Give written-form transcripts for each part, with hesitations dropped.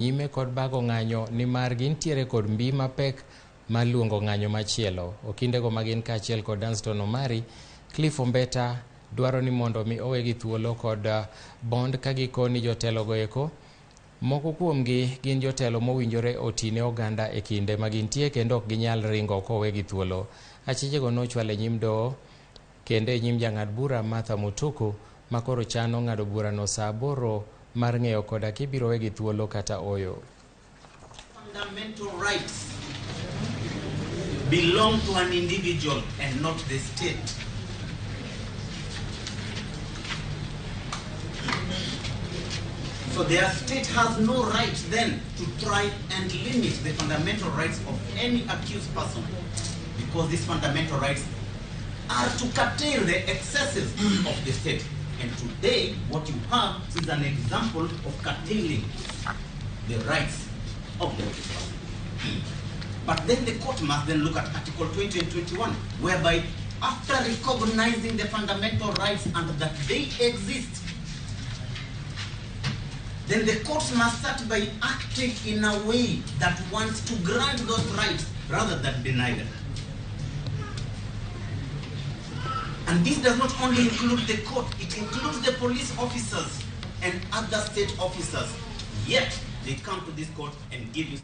Nyime kod bago ng'anyo nimar gintiere kod mbi mapek mar luongo ng'anyo machielo. Okindego magin kaachiel kod Danstan Omari, Cliff Ombeta dwaro ni mondo mi owegi thuolo kod bond ka gikoni jotelogo eko moko kuomgi gin jotelo mowinjore oti ne oganda e kinde ma gintie kendo ok ginyal ringo kowegi thuolo. Achijego nochwal e nyim doho kendo e nyim jang'ad bura Martha Mutuku ma koro chano ng'ado burano saa 8 mar ng'eyo koda kibiro wegi thuolo kata oyo. Fundamental rights belong to an individual and not the state. So their state has no right then to try and limit the fundamental rights of any accused person, because these fundamental rights are to curtail the excesses of the state. And today, what you have is an example of curtailing the rights of the accused person. But then the court must then look at Article 20 and 21, whereby after recognizing the fundamental rights and that they exist, then the courts must start by acting in a way that wants to grant those rights rather than deny them. And this does not only include the court, it includes the police officers and other state officers. Yet, they come to this court and give you...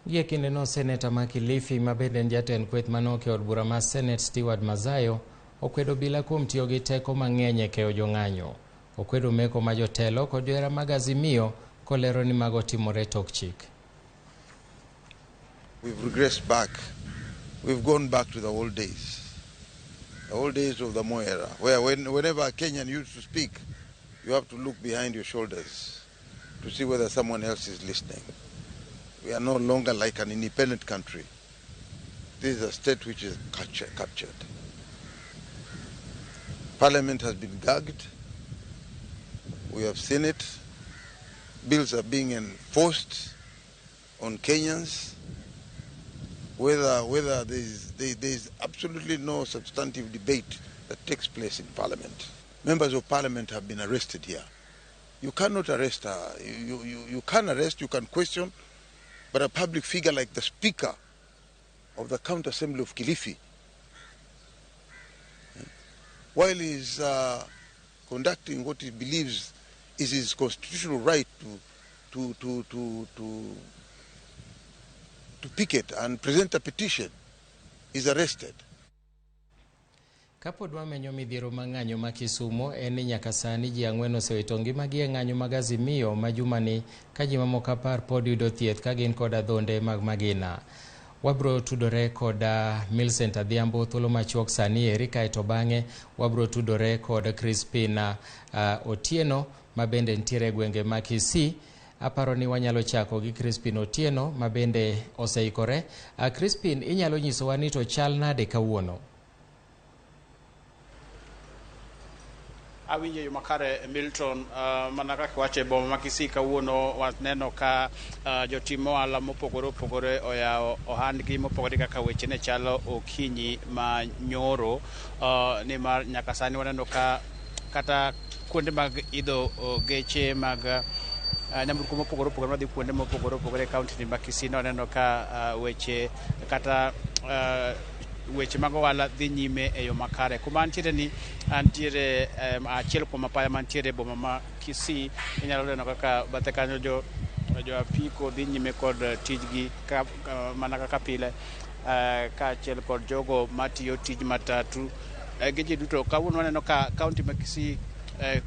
Gie kindeno, Seneta ma Kilifi ma bende en jatend kweth manok e od bura mar Senate Stewart Mazayo okwedo bila kuom tiyo gi teko mang'eny e keyo jong'anyo. Okwedo meko ma jotelo kod johera mag Azimio kolero ni mago timore tok chik. We've regressed back. We've gone back to the old days. The old days of the Moi era, where whenever a Kenyan used to speak, you have to look behind your shoulders to see whether someone else is listening. We are no longer like an independent country. This is a state which is captured. Parliament has been gagged. We have seen it. Bills are being enforced on Kenyans. Whether there is absolutely no substantive debate that takes place in Parliament. Members of Parliament have been arrested here. You cannot arrest her. You can arrest, you can question, but a public figure like the Speaker of the County Assembly of Kilifi, while he's conducting what he believes is his constitutional right to picket and present a petition, is arrested. Kapod wamenyo midhiero mag ng'anyo ma Kisumo en ni nyaka sani ji 4 osewito ngimagi e ng'anyo mag Azimio ma jumani ka ji mamoko 10 pod yudo thieth ka gin kod adhonde mag magina. Wabro tudore kod Millicent Adhiambo thuolo machuok sani eri, kaeto bang'e wabro tudore kod Crispin Otieno ma bende nitiere e gwenge ma Kisii. Aparo ni wanyalo chako gi Crispin Otieno ma bende oseikore. Crispin, inyalo nyisowa ni to chal nade kawuono? Awinjo yo makare, Milton. Mana kaka iwacho, e boma ma Kisii kawuono waneno ka jotim ohala mopogore opogore oyawo ohandgi mopogore kaka weche ne chalo okinyi ma nyoro, nimar nyaka sani waneno ka kata kuonde mag idho geche mag nyamburko mopogore opogore madhi kuonde mopogore opogore e kaunti ni ma Kisii, ne waneno ka weche kata weche mag ohala dhi nyime e yo makare. Kuma antiere ni antiere achiel kuom apaya mantiere e boma ma Kisii. Inyalo neno kaka bathe kanyo jo apiko dhi nyime kod tijgi mana kaka pile, kaachiel kod jogo matiyo tij matatu gi ji duto. Kawuono waneno ka kaunti ma Kisii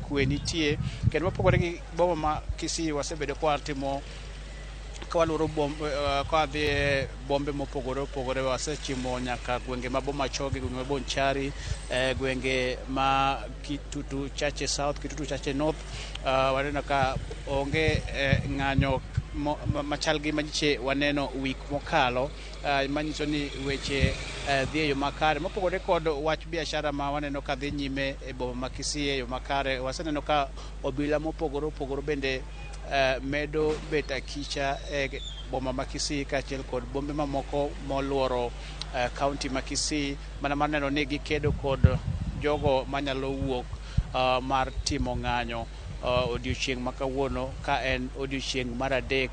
kwe nitie, kendo mopogore gi boma ma Kisii, wasebedo ka watimo ka waluoro ka wadhi e bombe mopogore opogore. Wasechimo nyaka gwenge ma Bomachoge, gwenge ma Bonchari, gwenge ma Kitutu Chache South, Kitutu Chache North. Waneno ka onge ng'anyo machal gi manyiche waneno week mokalo, manyiso ni weche dhi e yo makare. Mopogore kod wach biashara ma waneno ka dhi nyime e boma ma Kisii e yo makare, waseneno ka obila mopogore opogore bende medo bet akicha e boma ma Kisii kaachiel kod bombe mamoko moluoro kaunti ma Kisii, mana mar neno ni gikedo kod jogo manyalo wuok mar timo ng'anyo. Odiochieng' ma kawuono ka en odiochieng' mar adek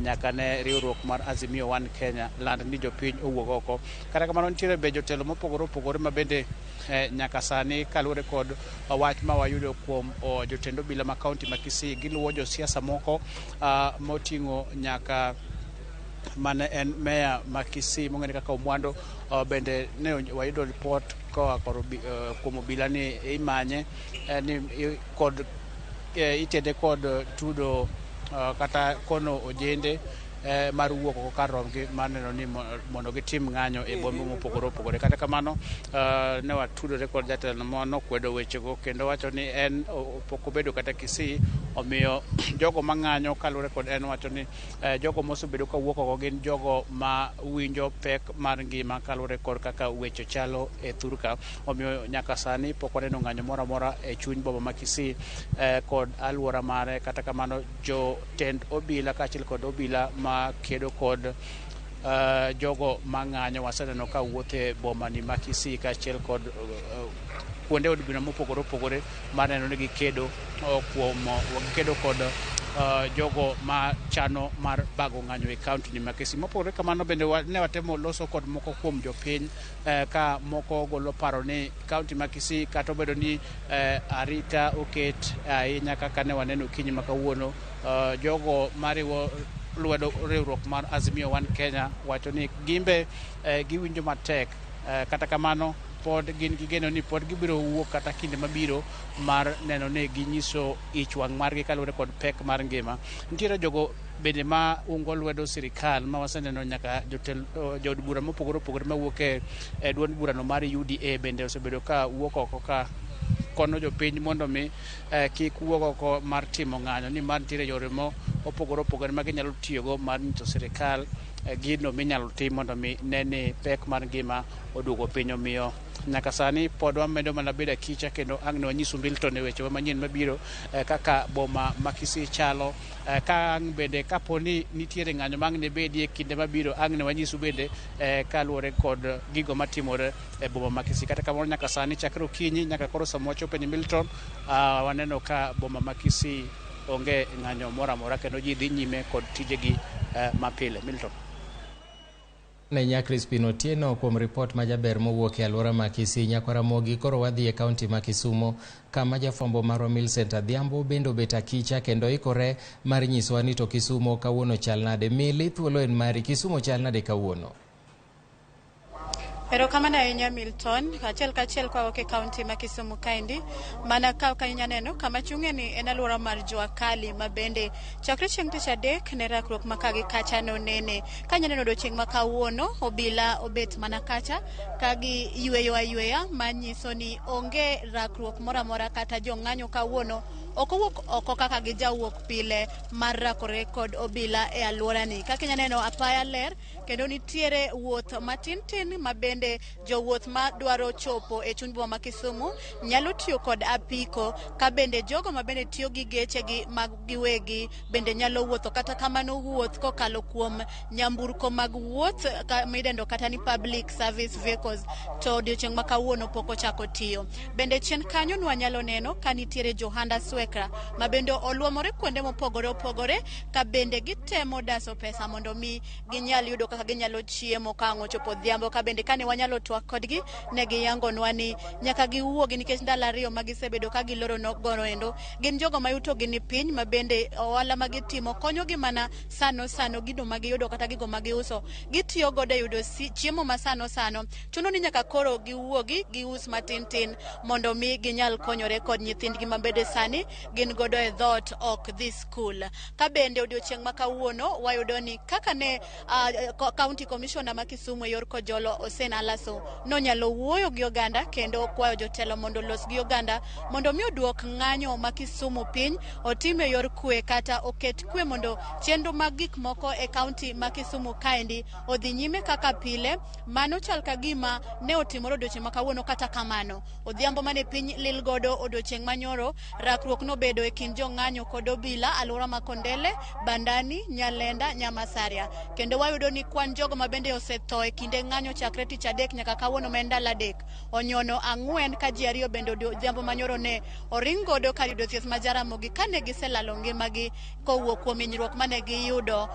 nyaka ne riwruok mar Azimio One Kenya land ni jopiny owuok oko. Kata kamano nitiere be jotelo mopogore opogore ma bende nyaka sani kaluwore kod wach ma wayudo kuom jotend obila ma kaunti ma Kisii giluwo josiasa moko moting'o nyaka mane en meya ma Kisii mong'ere kaka Omwando. Bende ne wayudo ripot koa kuom obila ni imanye ni kod itede kod tudo kata kono ojende mar wuok oko kar romgi mar neno ni mondo gitim ng'anyo e bombe mopogore opogore. Kata kamano ne watudore kod jatelo nokwedo wechego kendo wacho ni en pok obedo kata Kisii, omiyo jogo mang'anyo kaluwore kod en wacho ni jogo mosebedo kawuok oko gin jogo ma winjo pek mar ngima kaluwore kod kaka weche chalo e thurka. Omiyo nyaka sani pok waneno ng'anyo moro amora e chuny boma ma Kisii kod alwora mare. Kata kamano jotend obila kaachiel kod obila ma kedo kod jogo mang'anyo waseneno ka wuotho e boma ni ma Kisii kaachiel kod kuonde od bura mopogore opogore mar neno ni gikedo kuom gikedo kod jogo ma chano mar bago ng'anyo e kaunti ni ma Kisii. Mopogore kamano bende ne watemo loso kod moko kuom jopiny ka moko golo paro ni kaunti ma Kisii kata obedo ni arita oket ahinya kaka ne waneno okinyi ma kawuono, jogo mariwo lwedo riwruok mar Azimio One Kenya wacho ni gimbe giwinjo matek, kata kamano pod gin gi geno ni pod gibiro wuok kata kinde mabiro mar neno ni ginyiso ich wang' margi kaluwore kod pek mar ngima. Nitiere jogo bende ma ungo lwedo sirikal ma waseneno nyaka jood bura mopogore opogore mawuok e duond burano mar UDA bende osebedo ka wuok oko ka kono jopiny mondo mi kik wuog oko mar timo ng'anyo, nimar nitiere yore mo opogore opogore ma ginyalo tiyogo mar nyiso sirikal gino minyalo tim mondo mi ne ni pek mar ngima oduogo piny. Omiyo nyaka sani pod wamedo mana bedo akicha kendo ang' ne wanyisu Milton e wechewa manyien mabiro kaka boma ma Kisii chalo, ka ang' bende kapo ni nitiere ng'anyo ma ang' ne bedie kinde mabiro ang' ne wanyisu bende kaluwore kod gigo matimore e boma ma Kisii. Kata kamano nyaka sani chakre okinyi nyaka koro sama wachopo ni Milton, waneno ka boma ma Kisii onge ng'anyo moro amora kendo ji dhi nyime kod tijegi mapile. Milton. Ne nya Crispin Otieno kuom ripot majaber mowuok e alwora ma Kisii. Nyakwaramogi koro wadhi e kaunti ma Kisumo kama jafwambo marwa Millicent Adhiambo bende obet akicha kendo ikore mar nyisowa ni to Kisumo kawuono chal nade. Mili, thuolo en mari. Kisumo chal nade kawuono? Erokamano ahinya Milton, achiel kachiel kwawuok e kaunti ma Kisumu kaendi. Mana kaka inya neno kama chung'e ni en alwora mar Jua Kali ma bende chakre chieng' tich adek ne rakruok ma ka gi kacha nonene. Ka inya neno odiochieng' ma kawuono, obila obet mana kacha ka giyweyo ayweya manyiso ni onge rakruok moro amora kata jong'anyo kawuono ok owuok oko kaka gijawuok pile mar rakore kod obila e alworani. Kaka inya neno apaya ler kendo nitiere wuoth matin tin ma bende jowuoth ma dwaro chopo e chuny boma ma Kisumu nyalo tiyo kod apiko, ka bende jogo ma bende tiyo gi gechegi mag giwegi bende nyalo wuotho. Kata kamano wuoth kokalo kuom nyamburko mag wuoth midendo kata ni public service vehicles to odiochieng' ma kawuono pok ochako tiyo. Bende chien kanyo nwanyalo neno ka nitiere johanda swekra ma bende oluomore kuonde mopogore opogore ka bende gitemo daso pesa mondo mi ginyal yudo kaka ginyalo chiemo ka ang' ochopo odhiambo. Ka bende kane wanyalo twak kodgi ne giyangonwa ni nyaka giwuogi nikech ndalo ariyo ma gisebedo ka giloro gono endo gin jogo ma yutogi ni piny ma bende ohala ma gitimo konyogi mana sano sano gino ma giyudo kata gigo ma giuso gitiyo godo e yudo chiemo ma sano sano. Chuno ni nyaka koro giwuogi gius matin tin mondo mi ginyal konyore kod nyithindgi ma bende sani gin godo e dhoot ok dhi skul. Ka bende odiochieng' ma kawuono wayudo ni kaka ne County Commissioner ma Kisumu e yor Kojolo Hussein Alaso nonyalo wuoyo gi oganda kendo kwayo jotelo mondo olos gi oganda mondo mi oduok ng'anyo ma Kisumu piny, otim e yor kwe kata oket kwe mondo chenro mag gik moko e kaunti ma Kisumu kaendi odhi nyime kaka pile. Mano chal ka gima ne otimore odiochieng' ma kawuono. Kata kamano odhiambo mane piny lil godo odiochieng' manyoro, rakruok Rakruok nobedo e kind jong'anyo kod obila alwora ma Kondele, Bandani, Nyalenda, Nyamasaria. Kendo wayudo ni kwan jogo ma bende osetho e kinde ng'anyo chakre tich adek nyaka kawuono ma en ndalo adek onyono 4, ka ji 2 bende odhiambo manyoro ne oring godo kar yudo thieth ma Jaramogi kane giselalo ngimagi kowuok kuom hinyruok mane giyudo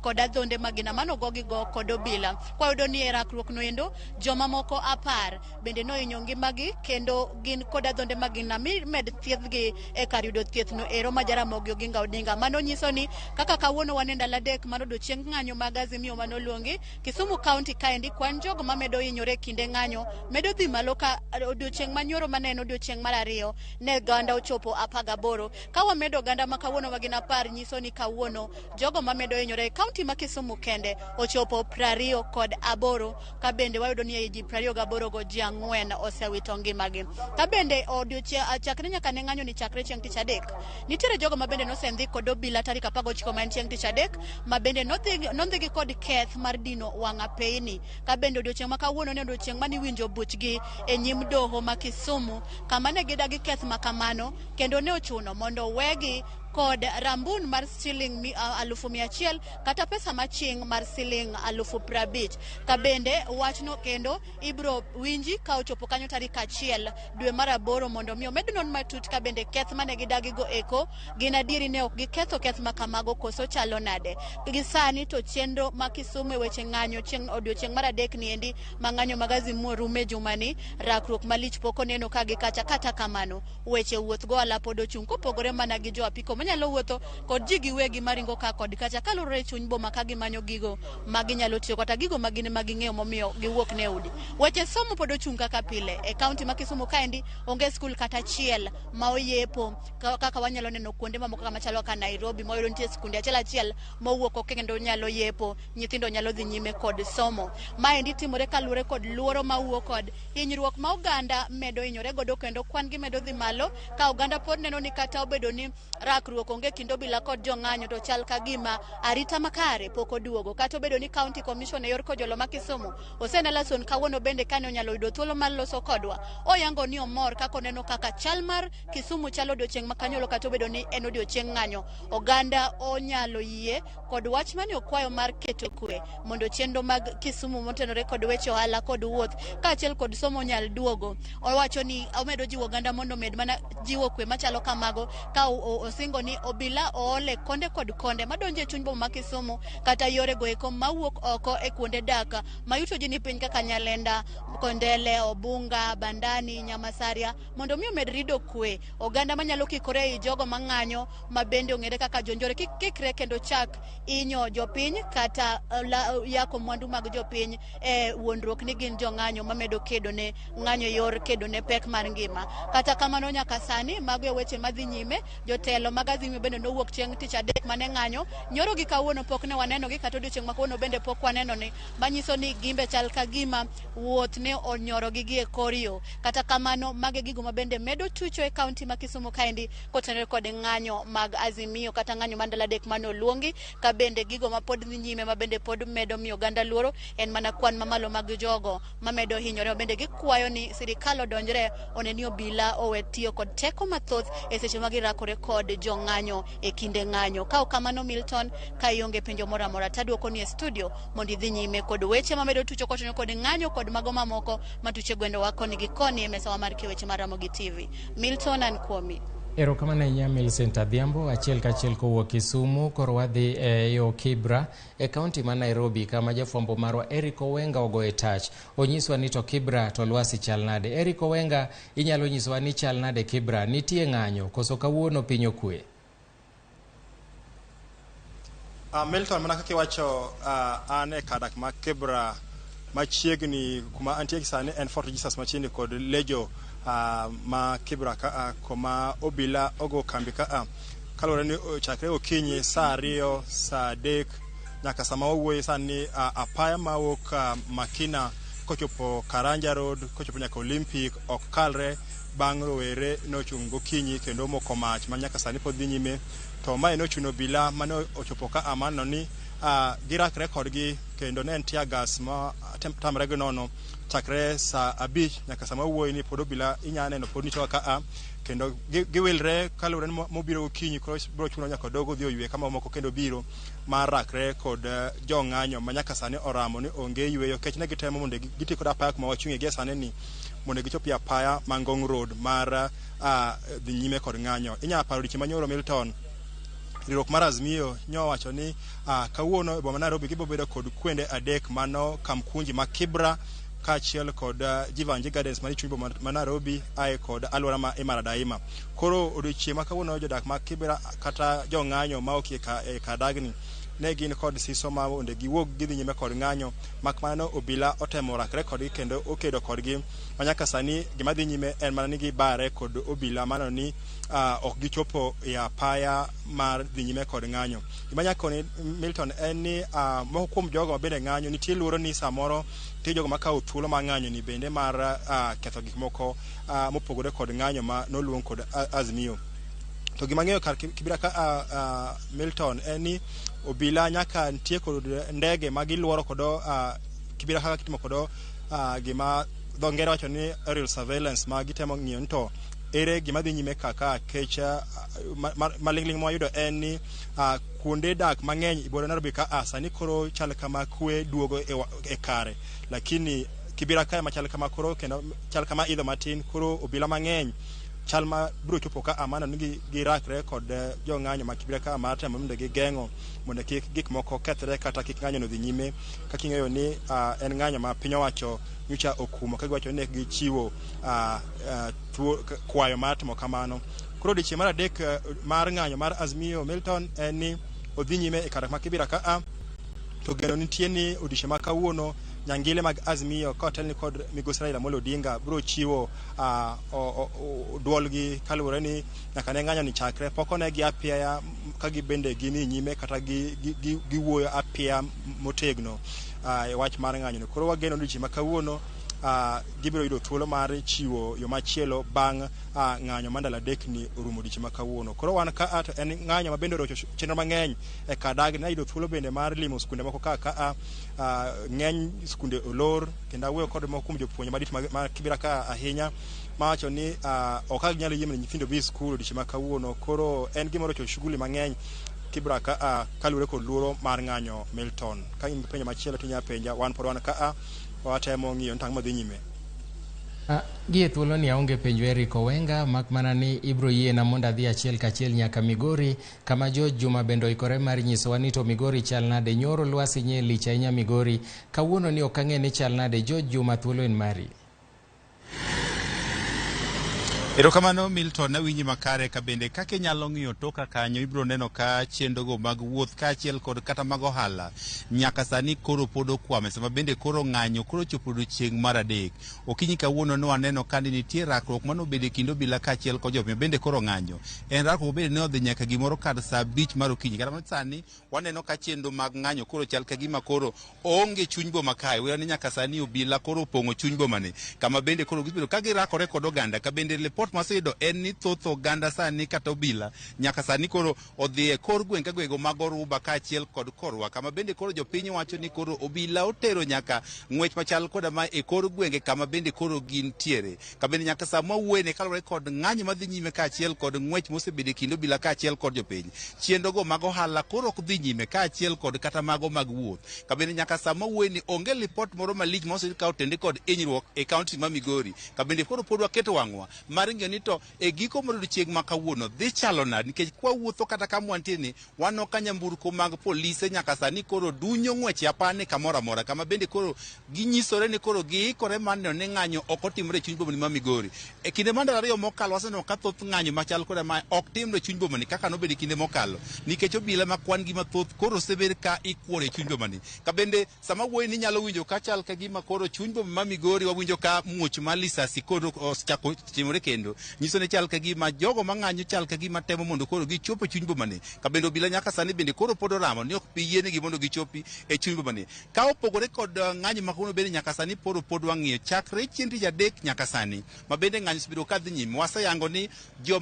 kod adhonde magina manogogigo kod obila. Kwayudo ni e rakruok noendo jomamoko 10 bende nohinyo ngimagi kendo gin kod adhonde magina mi med thiethgi e kar yudo thieth no ero ma Jaramogi Oginga Odinga. Mano nyiso ni kaka kawuono wan e ndalo adek mar odiochieng ng'anyo mag Azimio manoluongi Kisumu County kaendi, kwan jogo mamedo hinyore e kinde ng'anyo medo dhi malo, ka odiochieng' manyoro mane en odiochieng' mar ariyo ne oganda ochopo 18. Ka wamedo oganda ma kawuono ma gin 10, nyiso ni kawuono jogo mamedo hinyore e kaunti ma Kisumu kende ochopo 28, ka bende wayudo ni ei ji 28 go ji 4 osewito ngimagi. Ka bende odiochieng' chakre nyaka ne ng'anyo ni chakre chieng' tich adek, nitiere jogo ma bende nosendhi kod obila tarik 19 ma en chieng' tich adek, ma bende nondhigi kod keth mar dino wang' apeyni. Ka bende odiochieng' ma kawuono ne odiochieng' mane iwinjo buchgi e nyim doho ma Kisumu, kama ne gidagi keth ma kamano kendo ne ochuno mondo wegi kod rambun mar siling 100,000 kata pesa maching mar siling 50,000. Ka bende wachno kendo ibro winji ka ochopo kanyo tarik 1 dwe mar 8 mondo mi omed non matut ka bende keth mane gidagigo eko gin adieri ne ok giketho keth ma kamago koso chalo nade. Gi sani to chenro ma Kisumu e weche ng'anyo chieng' odiochieng' mar adek niendi ma ng'anyo mag Azimio rume jumani, rakruok malich pok oneno ka gi kacha. Kata kamano weche wuoth go ohala pod ochung' kopogore mana gi jo apiko manyalo wuotho kod ji giwegi maringo ka kod kacha kaluwore e chuny boma ka gimanyo gigo ma ginyalo tiyo kata gigo ma gin ma ging'eyo momiyo giwuok ne udi. Weche somo pod ochung' kaka pile e kaunti ma Kisumu kaendi, onge skul kata achiel ma oyepo kaka wanyalo neno kuonde mamoko kaka machalo kaka Nairobi, mawayudo nitie skunde achiel achiel mowuok oko kendo nyalo yepo, nyithindo nyalo dhi nyime kod somo. Maendi timore kaluwore kod luoro mawuok kod hinyruok ma oganda medo hinyore godo kendo kwan gi medo dhi malo, ka oganda pod neno ni kata obedo ni rakruok onge kind obila kod jong'anyo to chal ka gima arita makare pok oduogo. Kata obedo ni County Commission e yor kojolo ma Kisumu Hussein Alason kawuono bende kane onyalo yudo thuolo mar loso kodwa, oyango ni omor kaka oneno kaka chal mar Kisumu chalo odiochieng' ma kanyolo. Kata obedo ni en odiochieng' ng'anyo, oganda onyalo yie kod wach mane okwayo mar keto kwe mondo chenro mag Kisumu motenore kod weche ohala kod wuoth kaachiel kod somo nyal duogo. Owacho ni omedo jiwo oganda mondo omed mana jiwo kwe machalo kamago, ka osingo ni obila oole konde kod konde madonjo e chuny boma ma Kisumu kata yore go eko mawuok oko e kuonde dak ma yuto ji ni piny kaka Nyalenda, Kondele, Obunga, Bandani, Nyamasaria mondo mi omed rido kwe. Oganda manyalo kikore ei jogo mang'anyo ma bende ong'ere kaka jonjore kik kikre kendo chak inyo jopiny kata yako mwandu mag jopiny e wuondruok ni gin jong'anyo mamedo kedo ne ng'anyo e yor kedo ne pek mar ngima. Kata kamano nyaka sani mago e weche madhi nyime. Jotelo mag Azimio bende nowuok chieng' tich adek mane ng'anyo nyoro gi kawuono pok ne waneno gi, kata odiochieng' ma kawuono bende pok waneno ni, manyiso ni gimbe chal ka gima wuoth ne onyorogi gi e kor yo. Kata kamano mago e gigo ma bende medo tucho e kaunti ma Kisumu kaendi kotenore kod ng'anyo mag Azimio kata ng'anyo mar ndalo adek mane oluongi. Ka bende gigo ma pod dhi nyime ma bende pod medo miyo oganda luoro en mana kwan mamalo mag jogo mamedo hinyore, ma bende gikwayo ni sirikal odonjre one ni obila owe tiyo kod teko mathoth e seche ma girakore kod jong'anyo e kinde ng'anyo. Ka ok kamano, Milton, ka ionge penjo moro amora taduoko ni e studio mondo idhi nyime kod weche mamedo tucho kotenore kod ng'anyo kod mago mamoko matucho e gwendowa koni gi koni e mesawa mar keyo weche mar Ramogi TV. Milton, an kuomi. Erokamano ahinya Millicent Adhiambo, achiel kachiel kowuok Kisumu. Koro wadhi e yo Kibra e kaunti ma Nairobi, kama jafwambo marwa Eric Owenga ogoye tach. Onyiswa ni to Kibra to lwasi chal nade? Eric Owenga, inyalo nyisowa ni chal nade Kibra? Nitie ng'anyo koso kawuono piny okwe? Milton, mana kaka iwacho, an e kar dak ma Kibra machiegni kuma antie sani en Fort Jesus machiegni kod Lejo ma Kibra ka kuma obila ogo kambi ka kaluwore ni chakre okinyi saa 2 saa 3 nyaka sama wawuoye sani, apaya mawuok Makina kochopo Karanja Road kochopo nyaka Olympic ok kalre bang' rowere nochung' gokinyi kendo omoko mach ma nyaka sani pod dhi nyime. To mae nochuno obila mane ochopo ka amano ni girakre kodgi, kendo ne en tear gas ma tamre gi nono chakre saa 5 nyaka sama wuoyi ni pod obila inya neno pod nitie ka a kendo giwilre kaluwore ni mobiro gokinyi koro biro chuno nyaka dogo dhi oywe kama moko kendo biro mar rakre kod jong'anyo ma nyaka sani oramo ni onge yweyo kech ne gitemo mondo giti kod apaya kuma wachung'e gie sani ni mondo gichop e apaya ma Ngong Road mar dhi nyime kod ng'anyo. Inyalo paro odiechieng' manyoro Milton, riwruok mar Azimio nyowacho ni kawuono e boma ma Nairobi gibiro bedo kod kuonde 3 mano Kamkunji ma Kibra kaachiel kod Jeevanjee Gardens manie chuny boma ma Nairobi ae kod alwora ma Imara Daima. Koro odiechieng' ma kawuono jodak ma Kibra kata jong'anyo ma ok e kadagni ne gin kod siso ma mondo giwuog gidhi nyime kod ng'anyo, mak mana no obila otemo rakre kodgi kendo okedo kodgi ma nyaka sani gima dhi nyime en mana ni gibare kod obila mano ni ok gichopo e apaya mar dhi nyime kod ng'anyo. Gima nyaka koni Milton en ni moko kuom jogo ma bende ng'anyo nitie luoro ni samoro nitie jogo makawo thuolo mar ng'anyo ni bende mar ketho gik moko mopogore kod ng'anyo ma noluong kod Azimio. To gima ng'eyo kar Kibra ka Milton en ni obila nyaka nitie kod ndege ma giluoro kodo Kibra kaka kitimo kodo gima dho ngere wacho ni aerial surveillance ma gitemo ng'iyo ni to ere gima dhi nyime kaka kech maling'ling' mwayudo en ni kuonde dak mang'eny e boma Nairobi ka sani koro chal kama kwe duogo e kare, lakini Kibra kae machal kama koro kendo chal kama idho matin koro obila mang'eny chal ma biro chopo ka amano ni girakre kod jong'anyo ma Kibra ka mar temo mondo gigeng'o mondo kik gik moko kethre kata kik ng'anyo no dhi nyime, kaka ing'eyo ni en ng'anyo ma piny owacho nyocha okumo ka giwacho ni gichiwo kwayo mar timo kamano. Koro odiechieng' mar 3 mar ng'anyo mar Azimio Milton en ni odhi nyime e kar ma Kibra ka to geno nitie ni odiechieng' ma kawuono nyangile mag Azimio ka otelni kod migosi Raila Amolo Odinga biro chiwo duolgi kaluwore ni nyaka ne ng'anyo ni chakre pok onegi apiaya ka gibende gini nyime kata giwuoyo apiya motegno e wach mar ng'anyo ni. Koro wageno ni odiechieng' ma kawuono gibiro yudo thuolo mar chiwo yo machielo bang' ng'anyo mar ndalo 3 ni orumo odiechieng' ma kawuono. Koro wan ka to en ng'anyo ma bende orocho chenro mang'eny e kadagni. Nayudo thuolo bende mar limo skunde moko ka ng'eny skunde olor kendo awuoyo kod moko kuom jopuonje madit ma Kibra ka ahinya mawacho ni ok ginyal yie mondo nyithindo obi e skul odiechieng' ma kawuono. Koro en gima orocho shughuli mang'eny Kibra ka kaluwore kod luoro mar ng'anyo Milton. Ka in gi penjo machielo to inyalo penja, wan pod wan ka watemo ng'iyo ni to ang'o madhi nyime. Gie thuolo ni aonge penjo Eric Owenga, mak mana ni ibro yiena mondo adhi achiel kachiel nyaka Migori kama George Juma bende oikore mar nyisowa ni to Migori chal nade. Nyoro lwasi nye lich ahinya Migori, kawuono ni ok ang'e ni chal nade. George Juma, thuolo en mari. Erokamano Milton, awinji makare ka bende kaka inyalo ng'iyo toka kanyo ibiro neno ka chenrogo mag wuoth kaachiel kod kata mag ohala nyaka sani koro pod okwame, sama bende koro ng'anyo koro chopo odiochieng' mar 3. Okinyi kawuono ne waneno ka nitie rakruok manobedo e kind obila kaachiel kod jopiny bende koro ng'anyo. En rakruok bende ne odhi nyaka gimoro kar saa 5 mar okinyi. Kata mana sani waneno ka chenro mag ng'anyo koro chal ka gima koro onge chuny boma kae. Wera ni nyaka sani obila koro opong'o chuny boma ni, kama bende koro gibedo ka girakore kod oganda. Ka bende ripot maseyudo en ni thoth oganda sani kata obila nyaka sani koro odhi e kor gweng' ka gwego mag Oruba kaachiel kod Korwa, kama bende koro jopiny wacho ni koro obila otero nyaka ng'wech machal koda ma e kor gwenge kama bende koro gintiere. Ka bende nyaka sa mwawuoyeni kaluwore kod ng'anyo madhi nyime kaachiel kod ng'wech mosebedo e kind obila kaachiel kod jopiny, chenrogo mag ohala koro ok dhi nyime kaachiel kod kata mago mag wuoth. Ka bende nyaka sa mwawuoyeni onge lipot moro malich moseyud ka otende kod hinyruok e kaunti ma Migori. Ka bende koro pod waketo wang'wa mar ng'iyo ni to e giko mar odiochieng' ma kawuono dhi chalo nade, nikech kwawuotho kata kama wantie ni waneno ka nyamburko mag polise nyaka sani koro dunyo ng'wech e apani kamoro amora, kama bende koro ginyisore ni koro giikore mar neno ni ng'anyo ok otimore e chuny bomani ma Migori. E kinde mar ndalo 2 mokalo waseneno ka thoth ng'anyo machal koda mae ok timre e chuny bomani kaka nobedo e kinde mokalo, nikech obila ma kwan gi mathoth koro osebed ka ikuoro e chuny bomani. Ka bende sama wuoyi ni nyalo winjo ka chal ka gima koro chuny boma ma Migori wawinjo ka muoch mar lisasi koro osechako timore kendo. kendo nyiso ni chal ka gima jogo mang'anyo chal ka gima temo mondo koro gichop e chuny bomani ka bende obila nyaka sani bende koro pod oramo ni ok bi yienegi mondo gichopi e chuny bomani. Ka opogore kod ng'anyo ma kawuono bende nyaka sani pod wang'iyo chakre chieng' tich adek nyaka sani ma bende ng'anyo osebedo ka dhi nyime. Waseyango ni ji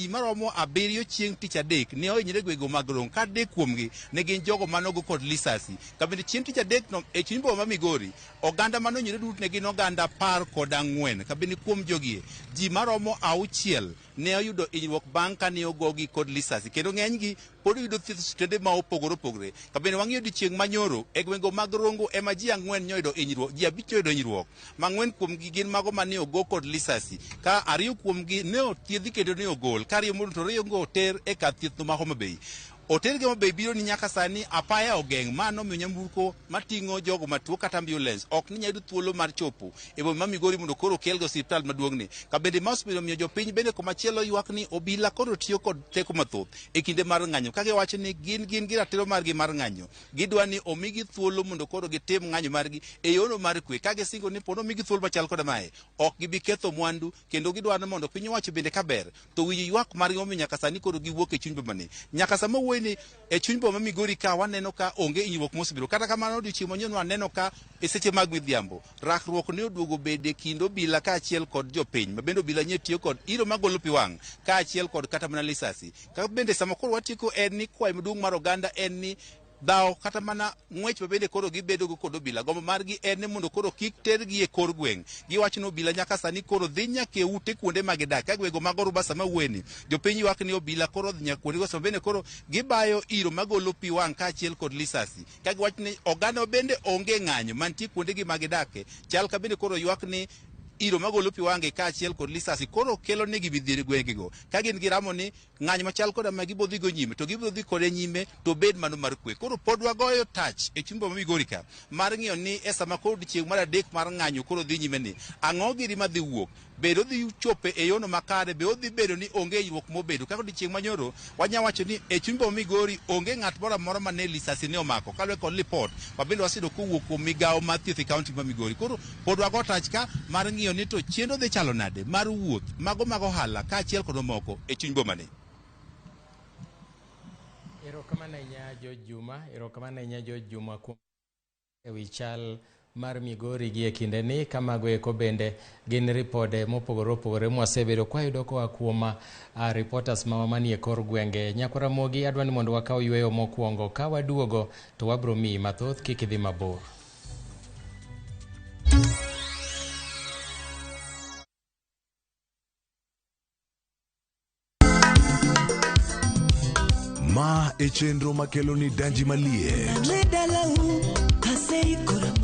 maromo 7 chieng' tich adek ne ohinyore gwenge mag Rongo ka 3 kuomgi ne gin jogo manogo kod lisasi. Ka bende chieng' tich adek no e chuny boma ma Migori oganda manohinyore duto ne gin oganda 14 ka bende kuom jogie ji maromo 6 ne oyudo hinyruok bang' kane ogogi kod lisasi kendo ng'enygi pod yudo thieth osiptende ma opogore opogore. Ka bende wang'iyo odiechieng' manyoro e gwenge mag Rongo ema ji 4 noyudo hinyruok, ji 5 noyudo hinyruok ma 4 kuomgi gin mago mane ogo kod lisasi ka 2 kuomgi ne othiedhi kendo ne ogol ka 2 modong' to 2 go oter e kar thieth ma Homa Bay. Otergi Homa Bay biro ni nyaka sani apaya ogeng' mano miyo nyamburko mating'o jogo matuo kata ambulance ok ni nyal yudo thuolo mar chopo e boma ma Migori mondo koro okelgi e osiptal maduong'ni. Ka bende ma osebedo miyo jopiny bende komachielo ywak ni obila koro tiyo kod teko mathoth e kinde mar ng'anyo ka giwacho ni gin gi ratiro margi mar ng'anyo, gidwa ni omigi thuolo mondo koro gitim ng'anyo margi e yorno mar kwe ka gisingo ni pono omigi thuolo machal koda mae ok gibi ketho mwandu kendo gidwa ni mondo piny owacho bende kaber to winj ywak margi momiyo nyaka sani koro giwuok e chuny bomani. Nyaka sama wuoyi ni e chuny boma Migori ka waneno ka onge hinyruok mosebiro. Kata kamano odiochieng' manyien waneno ka e seche mag midhiambo rakruok ne oduogo bede kind obila kaachiel kod jopiny ma bende obila nye tiyo kod iro magolo pi wang' kaachiel kod kata mana lisasi. Ka bende sama koro watieko en ni kwayo maduong' mar oganda en ni dhawo kata mana ng'wech ma bende koro gibedo go kod obila gombo margi en ni mondo koro kik tergi e kor gweng'. Giwacho ni obila nyaka sani koro dhi nyaka e ute kuonde ma gidak ka gwego mag Oruba sama wuoyeni jopiny ywak ni obila koro dhi nyaka kuondego sama bende koro gibayo iro magolo pi wang' kaachiel kod lisasi ka giwacho ni oganda bende onge ng'anyo mantie kuondegi ma gidake chal ka bende koro ywak ni iro magolo pi wang' kaachiel kod lisasi koro kelo negi midhiero e gwengego ka gin giramo ni ng'anyo machal koda ma gibiro dhigo nyime to gibiro dhi kode nyime to bed mano mar kwe. Koro pod wagoyo tach e chuny boma Migori ka mar ng'iyo ni e sama koro odiechieng' mar 3 mar ng'anyo koro dhi nyime ni ang'o giri madhi wuok, bed odhi chopo e yono makare, be odhi bedo ni onge hinyruok mobedo. Kaka odiechieng' manyoro wanya wacho ni e chuny boma Migori onge ng'at moro amora mane lisasi ne omako kaluwore kod lipot ma bende waseyudo kowuok kuom migawo mar thieth e kaunti ma Migori. Koro pod wago tach ka mar ng'iyo ni to chenro dhi chalo nade mar wuoth mago mag ohala kaachiel kod mamoko e chuny boma ni. Erokamano ahinya George Juma, erokamano ahinya George Juma kuom ewi chal mar Migori gi e kinde ni ka mago eko bende gin ripode mopogore opogore mwasebedo kwayudo koa kuom reporters mawa manie kor gwenge. Nyakwar Ramogi adwa ni mondo wakaw yweyo mokwongo, ka waduogo to wabro miyi mathoth, kik idhi mabor. Ma e chenro makelo ni danji maliet.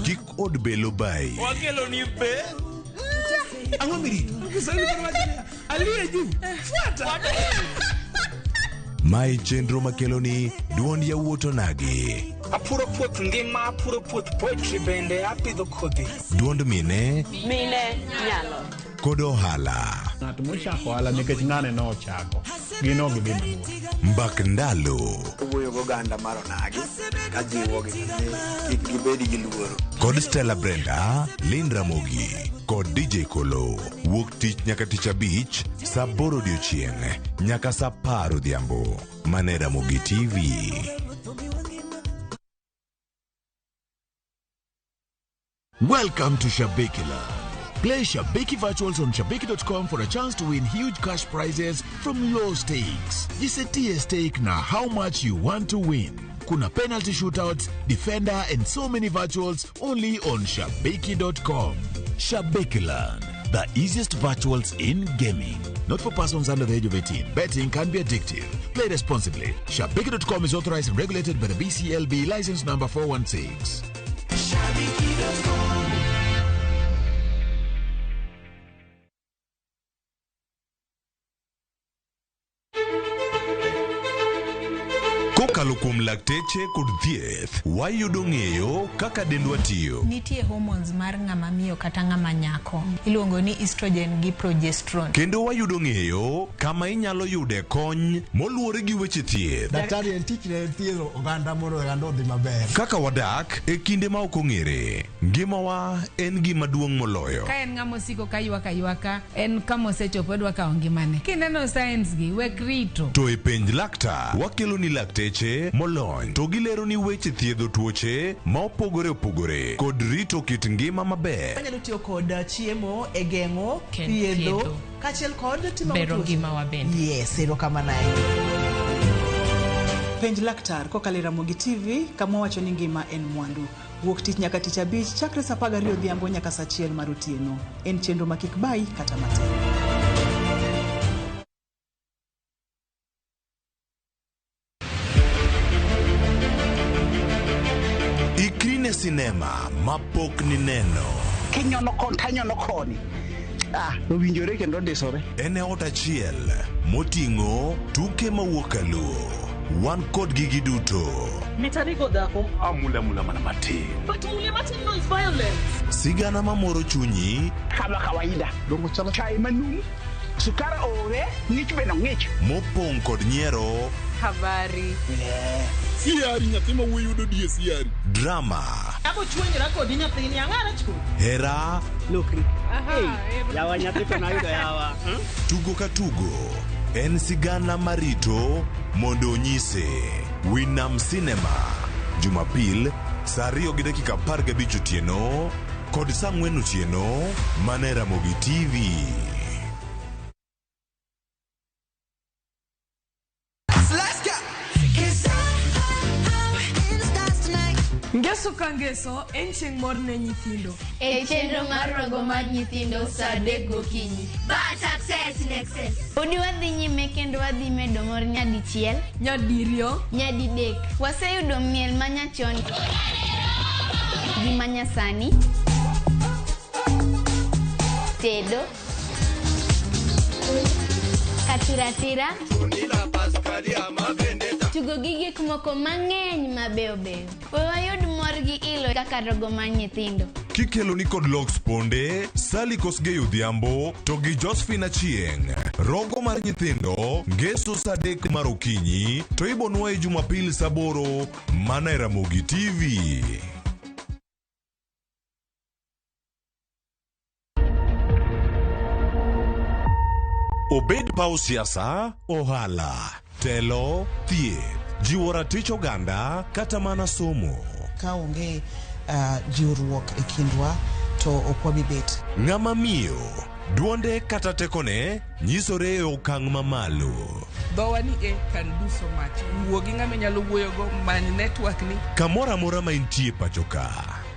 Kik od belo bai. Wakelo ni be. Ang'o mirito? Kiswahili koro wacho niya, aliye juu, fuata. Ma e chenro makelo ni duond yawuot onagi. Apuro puoth ngima, apuro puoth poetry bende apidho kodhi. Duond mine. Mine nyalo. Kod ohala. Ng'at mochako ohala nikech ng'ane nochako. Gin ok gidhi mabor. Mbak ndalo. Wuoyo goganda mar onagi ka jiwogi ni kik gibed gi luoro. Kod Stella Brenda, Lynn Ramogi kod DJ Kolo. Wuok tich nyaka tich abich saa 8 odiochieng' nyaka saa 10 odhiambo. Mane Ramogi TV. Welcome to Shabiki Land. Play Shabiki Virtuals on Shabiki.com for a chance to win huge cash prizes from low stakes. Jisetie stake na how much you want to win. Kuna penalty shootouts, defender and so many virtuals only on Shabiki.com. Shabiki Land, the easiest virtuals in gaming. Not for persons under the age of 18. Betting can be addictive. Play responsibly. Shabiki.com is authorized and regulated by the BCLB license number 416. Shabiki.com. Kokalo kuom lakteche kod thieth, wayudo ng'eyo kaka dendwa tiyo. Nitie hormones mar ng'ama miyo kata ng'ama nyako. Iluongo ni estrogen gi progesterone. Kendo wayudo ng'eyo kama inyalo yude kony moluwore gi weche thieth. Daktari en tich ne thiedho oganda mondo oganda odhi maber. Kaka wadak e kinde ma ok ong'ere, ngimawa en gima duong' moloyo. Ka en ng'ama osiko ka ywak aywaka, en kama osechopo odwa kawo ngimane. Kineno signs gi, wek rito. To e penj laktar, wakelo ni lakteche molony to gilero ni weche thiedho tuoche ma opogore opogore kod rito kit ngima maber. Wanyalo tiyo kod chiemo e geng'o, thiedho, kaachiel kod timo bero ngimawa bende. Yes, erokamano ahinya. Penj laktar kokalo e Ramogi TV kama wawacho ni ngima en mwandu. Wuok tich nyaka tich abich chakre saa 12 odhiambo nyaka saa 1 mar otieno. En chenro ma kik bayi kata matin. Ikri ne sinema mapok nineno. Kinyono koni tanyono koni. Ah, owinjore kendo ondisore. En e ot achiel moting'o tuke mawuok kaluo. Wan kodgi giduto. Mitarigo dhako. Amula mula mana matin. But mule matin no is violence. Sigana mamoro chunyi. Kama kawaida. Dongo chalo chai manumu. Sukari onge, ng'ich bende ng'ich. Mopong' kod nyiero. Habari. Siari nyathi ma wuoyi yudo die siari. Drama. Abo chwenyra kodi nyathini ang'ara chwo. Hera. Lokri. Yawa nyathi to nayudo yawa. Tugo ka tugo en sigana marito mondo onyise. Winam Cinema. Jumapil saa 2:15 otieno kod saa 4 otieno mana e Ramogi TV. Ngeso ka ngeso en chieng' mor ne nyithindo. E chenro mar rogo mar nyithindo saa 3 gokinyi. But success in excess. Podi wadhi nyime kendo wadhi medo mor nyadichiel, nyadiriyo, nyadidek. Waseyudo miel manyachon gi manyasani, tedo, katiratira, tugo gi gik moko mang'eny mabeyo beyo. We wayud mor gi ilo kaka rogo mar nyithindo. Kikelo ni kod Lox Ponde, Sally Kosgei Odhiambo to gi Josephine Achieng'. Rogo mar nyithindo ngeso saa 3 mar okinyi to ibonwaye Jumapil saa 8 mana e Ramogi TV. Obed paw siasa, ohala, telo, thieth, jiwo ratich oganda kata mana somo. Ka onge jiwruok e kindwa to ok wabi bet. Ng'ama miyo, duonde kata tekone nyisore e okang' mamalo. Dhowa ni e can do so much. Wuo gi ng'ama inyalo wuoyogo, many network ni. Kamoro amora ma intie pacho ka.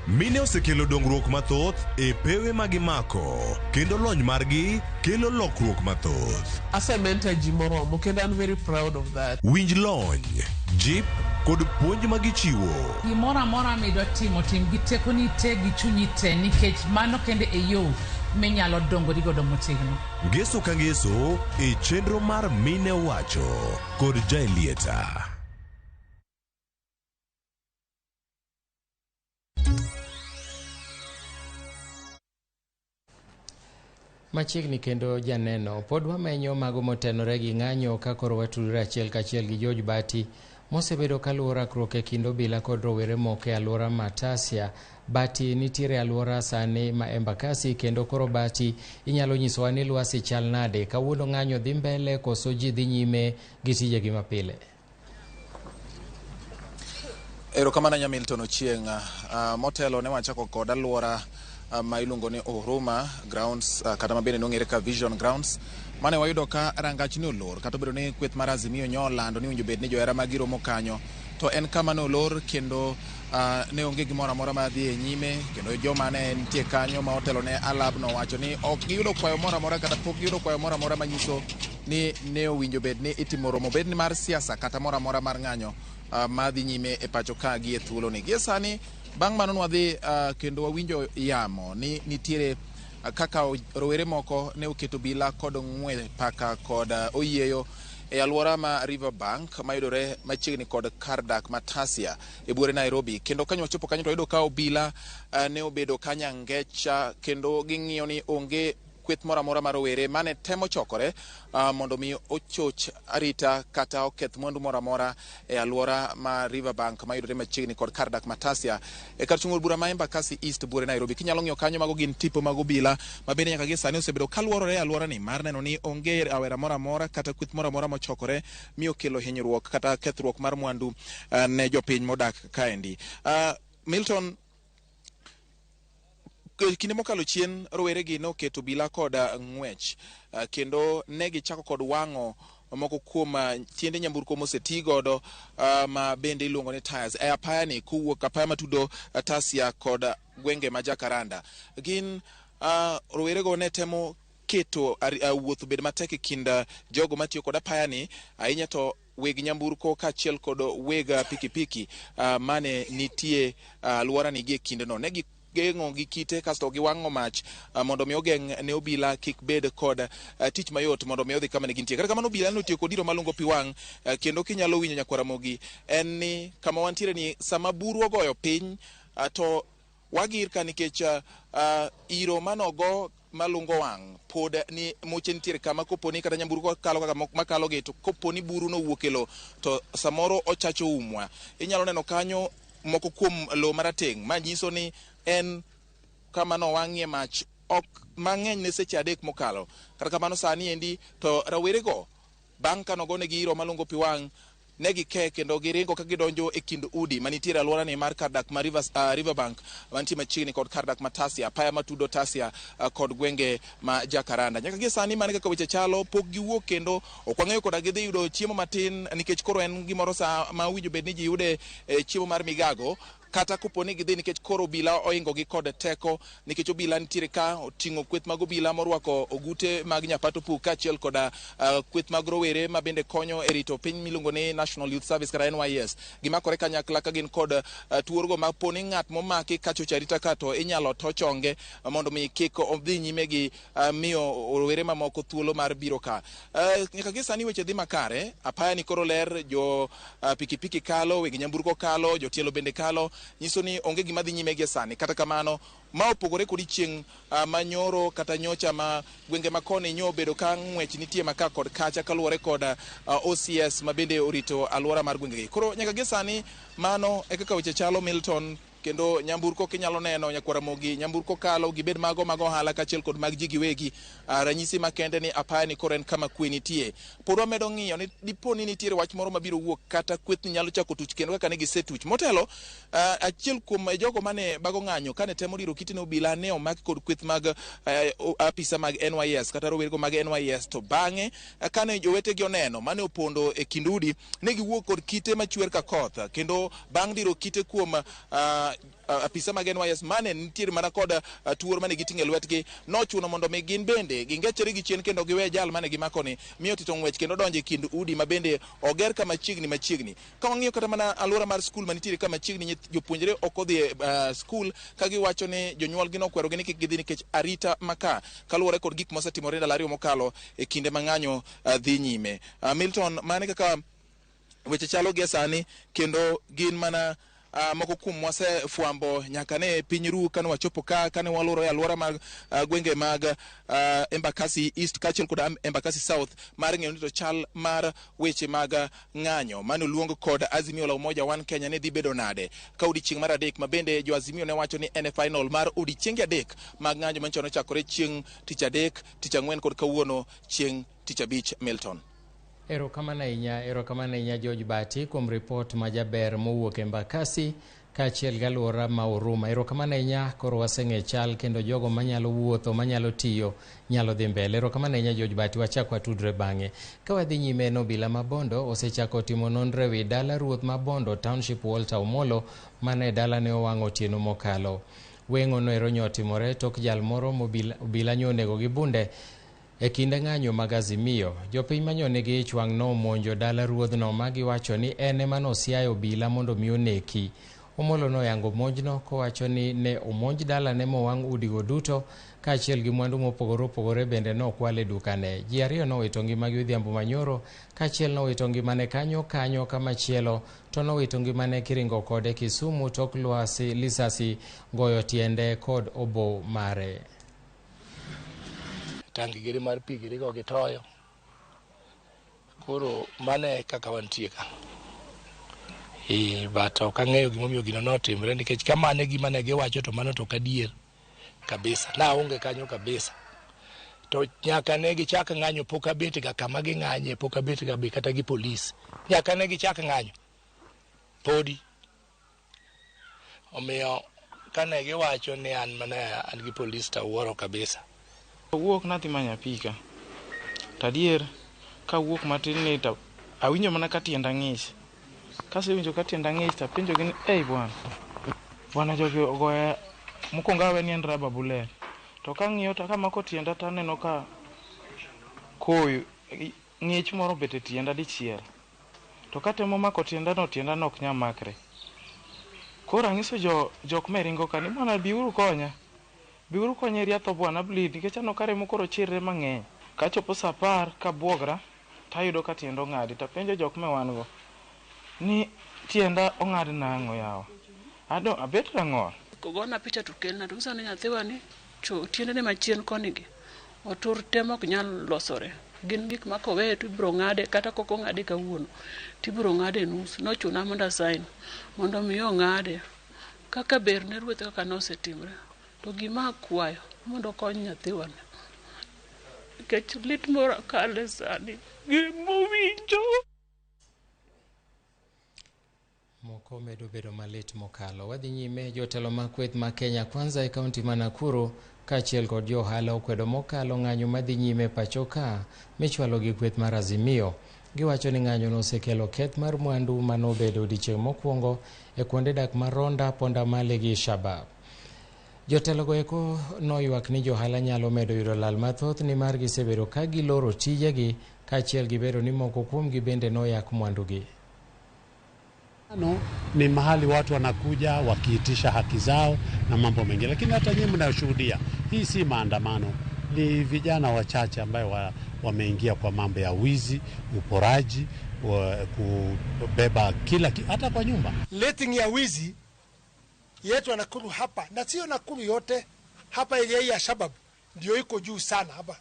Mine osekelo dongruok mathoth e pewe ma gimako kendo lony margi kelo lokruok mathoth. Asementa ji moromo kendo an very proud of that. Winj lony, jip kod puonj ma gichiwo. Gimoro amora midwa timo, tim gi tekoni te gi chunyi te nikech mano kende e yo minyalo dongori godo motegno. Ngeso ka ngeso e chenro mar Mine Owacho kod Jaelieta. Machiegni kendo janeno, pod wamenyo mago motenore gi ng'anyo ka koro watudore achiel kachiel gi George Bati mosebedo kaluwo rakruok e kind obila kod rowere moko e alwora ma Tasia. Bati nitiere alwora sani ma Embakasi kendo koro Bati inyalo nyisowa ni lwasi chal nade? Kawuono ng'anyo dhi mbele koso ji dhi nyime gi tijegi mapile? Erokamano nya Milton Ochieng'. Motelo ne wachako kod alwora ma iluongo ni Huruma Grounds, kata mabende nong'ere ka Vision Grounds, mane wayudo ka rangach ne olor kata obedo ni kweth mar Azimio nyo olando ni owinjo bed ni johera magi romo kanyo, to en kama ne olor kendo ne onge gimoro amora madhi e nyime, kendo joma ne nitie kanyo ma otelo ne alab nowacho ni ok giyudo kwayo moro amora kata pok giyudo kwayo moro amora manyiso ni ne owinjo bed ni itimo romo, bed ni mar siasa kata moro amora mar ng'anyo madhi nyime e pacho ka gi e thuoloni. Gie sani bang' mano nwadhi kendo wawinjo yamo ni nitiere kaka rowere moko ne oketo bila kod ng'we paka kod oyieyo e alwora ma Riverbank mayudore machiegni kod kar dak ma Tasia e buore Nairobi. Kendo kanyo wachopo kanyo to wayudo ka obila ne obedo kanyangecha kendo ging'iyo ni onge kweth moro amora mar rowere mane temo chokore mondo mi ochoch arita kata oketh mwandu moro amora e alwora ma Riverbank mayudore machiegni kod kar dak ma Tasia e kar chung' od bura ma Embakasi East buore Nairobi. Kinyalo ng'iyo kanyo, mago gin tipo mag obila ma bende nyaka gi sani osebedo kaluorore e alworani mar neno ni onge awera moro amora kata kweth moro amora mochokore mi okelo hinyruok kata kethruok mar mwandu ne jopiny modak kaendi. Milton, kinde mokalo chien rowere gi noketo obila kod ng'wech, kendo ne gichako kod wang'o moko kuom tiende nyamburko moseti godo ma bende iluongo ni tires e apaya ni kowuok apaya matudo Tasia kod gwenge ma Jakaranda. Gin rowerego ne temo keto wuoth obed matek e kind jogo matiyo kod apaya ni, ahinya to weg nyamburko kaachiel kod weg pikipiki mane nitie alworani gi e kindeno. Ne geng'o gi kite kasto giwang'o mach mondo mi ogeng' ne obila kik bed kod tich mayot mondo mi odhi kama ne gintie. Kata kamano, obila notiyo kod iro malungo pi wang', kendo kinyalo winjo nyakwaramogi en ni kama wantiere ni sama buru ogoyo piny, to wagir ka nikech iro manogo malungo wang' pod ni muche nitiere kama koponi kata nyamburko kalo kaka makalo gi, to koponi buru nowuok e lo to samoro ochacho umwa. Inyalo neno kanyo moko kuom lo marateng' ma nyiso ni en kama nowang'ie mach ok mang'eny ne seche 3 mokalo. Kata kamano, sani endi to rawerego bang' ka nogonegi iro malungo pi wang' ne gike kendo giringo ka gidonjo e kind udi manitiere alworani mar kar dak ma Riverbank mantie machiegni kod kar dak ma Tasia, apaya matudo Tasia kod gwenge ma Jakaranda. Nyaka gie sani mano kaka weche chalo, pok giwuok kendo ok wang'eyo koda gidhi yudo chiemo matin nikech koro en gimoro sa ma owinjo bed ni ji yude chiemo mar migago, kata kopo ni gidhi nikech koro obila oingo gi kod teko, nikech obila nitiere ka oting'o kweth mag obila morwako ogute mag Nyapato Puk kaachiel koda kweth mag rowere ma bende konyo e rito piny miluongo ni National Youth Service kata NYS. Gimakore kanyakla ka gin kod tuorgo ma po ni ng'at momaki kachocho arita ka to inyalo to chonge mondo mi kik odhi nyime gi miyo rowere mamoko thuolo mar biro ka. Nyaka gi sani weche dhi makare, apaya ni koro ler, jo pikipiki kalo, weg nyamburko kalo, jotielo bende kalo, nyiso ni onge gima dhi nyime gie sani. Kata kamano, ma opogore kod chieng' manyoro kata nyocha ma gwenge makoni nyo obedo ka ng'wech nitie maka kod kacha kaluwore kod OCS ma bende orito alwora mar gwengegi. Koro nyaka gie sani mano e kaka weche chalo, Milton, kendo nyamburko kinyalo neno nyakwaramogi nyamburko kalo gibed mago mag ohala kaachiel kod mag ji giwegi. Ranyisi makende ni apaya ni koro en kama kwe nitie. Pod wamedo ng'iyo ni dipo ni nitiere wach moro mabiro wuok kata kwethni nyalo chako tuch kendo kaka ne gisetuch motelo. Achiel kuom jogo mane bago ng'anyo kane temo diro kite ne obila ne omak kod kweth mag apisa mag NYS kata rowerego mag NYS, to bang'e kane jowetegi oneno mane opondo e kind udi ne giwuok kod kite machwer ka koth, kendo bang' diro kite kuom apisa mag NYS mane nitiere mana kod tuor mane giting'o e lwetgi, nochuno mondo mi gin bende gingechere gi chien kendo giwe jal mane gimako ni mi otito ng'wech kendo donjo e kind udi ma bende oger kama chiegni machiegni. Ka wang'iyo kata mana alwora mar skul manitiere kama chiegni, jopuonjre ok odhi e skul ka giwacho ni jonyuolgi nokwerogi ni kik gidhi nikech arita maka kaluwore kod gik mosetimore ndalo 2 mokalo e kinde ma ng'anyo dhi nyime. Milton, mane kaka weche chalo gie sani, kendo gin mana moko kuom mwasefwambo nyaka ne piny ru kane wachopo ka kane waloro e alwora mag gwenge mag Embakasi East kaachiel kod Embakasi South mar ng'eyo ni to chal mar weche mag ng'anyo mane oluong kod Azimio la Umoja One Kenya ne dhi bedo nade ka odiechieng' mar adek ma bende jo Azimio ne wacho ni en e final mar odiechienge 3 mag ng'anyo manyocha nochakore chieng' tich adek, tich ang'wen kod kawuono chieng' tich abich, Milton. Erokamano ahinya, erokamano ahinya George Bati kuom ripot majaber mowuok Embakasi kaachiel gi alwora ma Huruma. Erokamano ahinya, koro waseng'e chal kendo jogo manyalo wuotho, manyalo tiyo, nyalo dhi mbele. Erokamano ahinya George Bati, wachak watudre bang'e. Ka wadhi nyime, en obila ma Bondo osechako timo nonro ewi dala ruoth ma Bondo Township Walter Omolo mane dalane owang' otieno mokalo. Weng'o noero nyo otimore tok jal moro obila nyo onego gi bunde e kinde ng'anyo mag Azimio. Jopiny manyo nigi ich wang' nomonjo dala ruodhno ma giwacho ni en ema nosiayo obila mondo mi oneki. Omolo noyango monjno kowacho ni ne omonj dalane mowang' udigo duto kaachiel gi mwandu mopogore opogore bende nokwal e dukane. Ji ariyo nowito ngimagi odhiambo manyoro, kaachiel nowito ngimane kanyo kanyo kamachielo to nowito ngimane kiringo kode Kisumu tok lwasi lisasi goyo tiende kod obo mare. Tangi giri mar pi giri go gitoyo. Koro mano e kaka wantie ka. But ok ang'eyo gimomiyo gino notimre nikech ka mano e gima ne giwacho to mano to ok adier kabisa. Naonge kanyo kabisa. To nyaka ne gichak ng'anyo pok abet ga kama ging'anye, pok abet ga be kata gi polis. Nyaka ne gichak ng'anyo. Podi. Omiyo kane giwacho ni an mana an gi polis to awuoro kabisa. Awuok nadhi manyo apika. To adier kawuok matin ni to awinjo mana ka tienda ng'ich. Kasewinjo ka tienda ng'ich to apenjogi ni ei bwana. Bwana jogi ogoya mokwongo awe ni en rubber bullet. To kang'iyo to kamako tienda to aneno ka koyo ng'ich moro obet e tienda dichiel. To katemo mako tienda no, tienda no ok nyal makre. Koro ang'iso jok me ringo ka ni bwana biuru konya. Biuru konya eri atho bwana bleed nikech aneno ka remo koro chirre mang'eny. Kachopo saa 10 kabuogra tayudo ka tienda ong'adi tapenjo jok me wan go ni tienda ong'ad nang'o yawa. Ado abet rang'ol. Kogona picha to kelna to ng'isa ni nyathiwa ni cho tiendene machien koni gi otur te mok nyal losore. Gin gik ma koweye to ibiro ng'ade kata kok ong'ade kawuono tibiro ng'ade nus. Nochuna mondo asign mondo mi ong'ade. Kaka ber ne ruoth kaka nosetimre. To gima akwayo mondo okony nyathiwa ni. Nikech lit moro akale sani gimowinjo. Moko medo bedo malit mokalo. Wadhi nyime jotelo mag kweth ma Kenya Kwanza e kaunti ma Nakuru kaachiel kod jo ohala okwedo mokalo ng'anyo madhi nyime pacho ka michwalo gi kweth mar Azimio. Giwacho ni ng'anyono osekelo keth mar mwandu manobedo odiechieng' mokwongo e kuonde dak ma Ronda, Ponda Male gi Shabab. Jotelogo eko noywak ni johala nyalo medo yudo lal mathoth nimar gisebedo ka giloro tijegi kaachiel gi bedo ni moko kuomgi bende noyak mwandugi. Ni mahali watu wanakuja wakiitisha haki zao na mambo mengine, lakini hata nyinyi mnashuhudia, hii si maandamano, ni vijana wachache ambayo wameingia kwa mambo ya wizi, uporaji, kubeba kila hata kwa nyumba. Rating ya wizi yetu ya Nakuru hapa, na sio Nakuru yote, hapa area ya Shabab ndio iko juu sana hapa